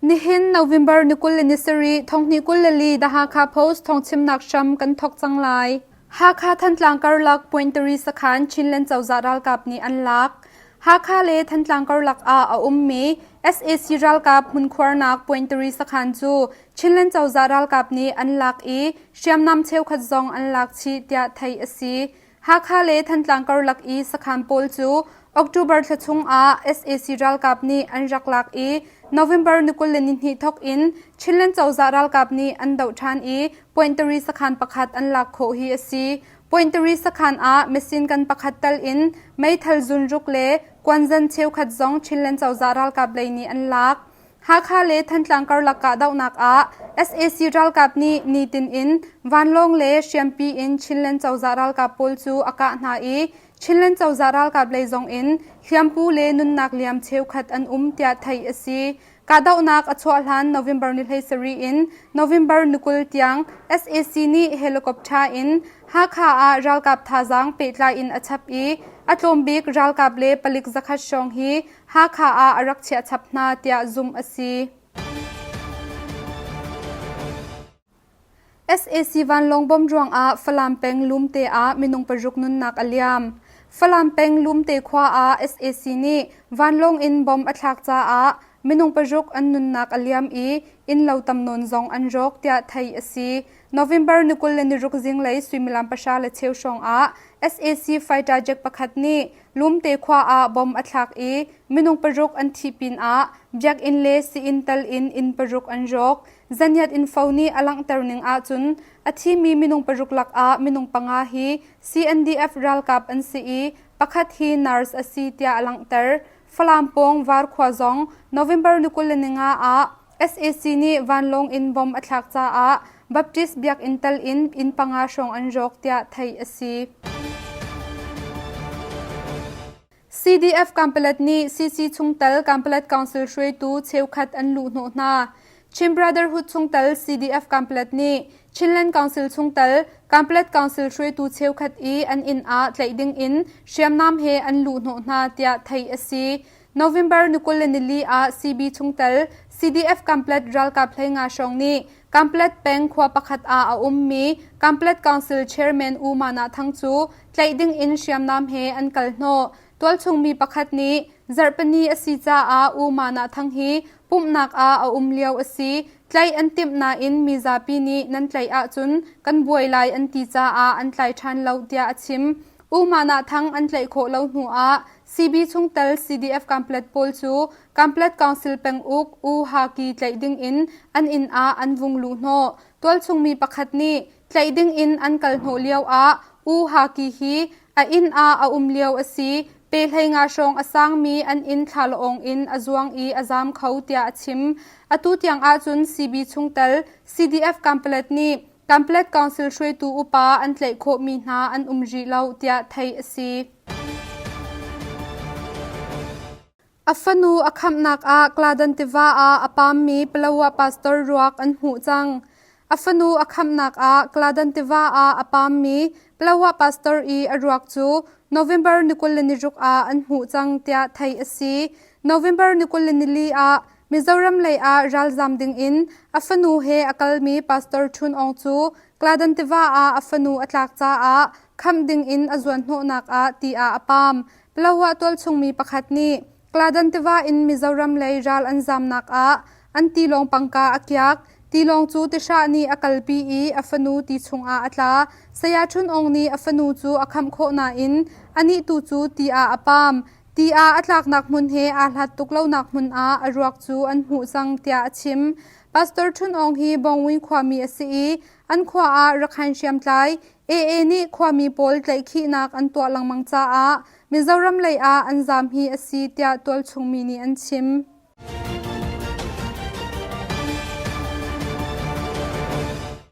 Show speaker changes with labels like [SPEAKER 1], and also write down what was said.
[SPEAKER 1] Nihin November ni 20 le ni sarih thonghnih 24 The Hakha Post thawngchimnak hram kan thawk cang lai. Hakha Thantlang karlak Point Three sakhan Chinland cozah ralkap nih an lak. Hakha le Thantlang karlak ah a ummi sac ralkap hmunkhuarnak Point Three sakhan cu Chinland cozah ralkap nih an lak i hriamnam cheukhat zong an lak chih tiah theih a si. Hakha le Thantlang karlak i sakhan pawl cu October thla chung ah sac ralkap nih an rak lak i November ni 22 thawk in Chinland cozah ralkap nih an doh ṭhan i Point Three sakhan pakhat an lak khawh hi a si. Point Three sakhan ah machine gun pakhat tal in meithal zunruk le kuanzan cheukhat zong Chinland cozah ralkap lei nih an lak. Hakha le Thantlang karlak kahdohnak ah sac ralkap nih nitin in vanlawng le hriampi in Chinland cozah ralkap pawl cu a kah hna i Chinland cozah ralkap lei zong in hliampu le nunnak liam cheukhat an um tiah theih a si. Kahdohnak a chuah hlan November ni 17 in November ni 20 tiang sac nih helicopter in Hakha ah ralkap thazaang pehtlai in a chap i a tlawm bik ralkap le palik zakhat hrawng hi Hakha ah a rak chiah chap hna tiah zumh a si. Sac vanlawng bomb ruangah Falam peng Lumte ah minung paruk nunnak a liam. Falam peng Lumte khua ah sac nih vanlawng in bomb a thlak caah minung paruk an nunnak a liam i innlo tam nawn zong an rawk tiah theih a si. November ni 26 zinglei suimilam pahra le cheu hrawng ah sac fighter jet pakhat nih Lumte khua ah bomb a thlak i minung paruk an thih pinah biakinn le sii-inn tal in inn paruk an rawk. Zaniat info nih a langhter ning ahcun a thimi minung paruk lakah minung panga hi CNDF ralkap an si i pakhat hi nurse a si tiah a langhter. Falam pawng Varkhua zong November ni 25 ah sac nih vanlawng in bomb a thlak caah Baptist biakinn tal in inn panga hrawng an rawk tiah theih a si. CDF Kanpalet nih CC chungtel Kanpalet Council hruaitu cheukhat an luhhnawh hna. Chin Brotherhood chungtel CDF Kanpalet nih Chinland Council chungtel Kanpalet Council hruaitu cheukhat i an inn ah tlaih ding in hriamnam he an luhhnawh hna tiah theih a si. November ni 24 ah CB chungtel CDF Kanpalet ralkap hleinga hrawng nih Kanpalet peng khua pakhat ah a ummi Kanpalet Council Chairman U Mana Thang cu tlaih ding in hriamnam he an kal hnawh. Tualchung mi pakhat nih zarhpini a si caah U Mana Thang hi pumhnak ah a um lio a si. Tlaih an timh nain mizapi nih nan tlaih ahcun kan buai lai an ti caah an tlai ṭhan lo tiah a chim. U Mana Thang an tlaih khawh lo hnu ah CB chungtel CDF Kanpalet pawl cu Kanpalet Council penguk U Ha Ki tlaih ding in an inn ah an vung luh hnawh. Tualchung mi pakhat nih tlaih ding in an kal hnawh lio ah U Ha Ki hi a inn ah a um lio a si. Pe hleinga hrawng a sangmi an inn thlalawng in a zuang i a zaam kho tiah a chim. Atu tiang ahcun CB chungtel CDF Kanpalet nih Kanpalet Council hruaitu upa an tlaih khawhmi hna an um rih lo tiah theih a si. A fanu a khamhnak ah Kladan tiva ah a pammi Palawa pastor ruak an hmuh cang. A fanu a khamhnak ah Kladan tiva ah a pammi Palawa pastor i a ruak cu November ni 26 ah an hmuh cang tiah theih a si. November ni 24 ah Mizoram lei ah ralzam ding in a fanu he a kalmi Pastor Htun Aung cu Kladan tiva ah a fanu a tlak caah khamh ding in a zuanhnawhnak ah ti ah a pam. Palawa tualchung mi pakhat nih Kladan tiva in Mizoram lei ral an zamnak ah an tilawng pangka a kiak. Tilawng cu tihrah nih a kalpi i a fanu ti chungah a tla. Saya Htun Aung nih a fanu cu a khamh khawh nain anih tu cu ti ah a pam. Ti ah a tlaknak hmun he aa hlat tuk lonak hmun ah a ruak cu an hmuh cang tiah a chim. Pastor Htun Aung hi Bawngwin khuami a si i an khua ah Rakhine hriamtlai AA nih khuami pawl tlaihkhihnak an tuah lengmang caah Mizoram lei ah an zaam hi a si tiah tualchung mi nih an chim.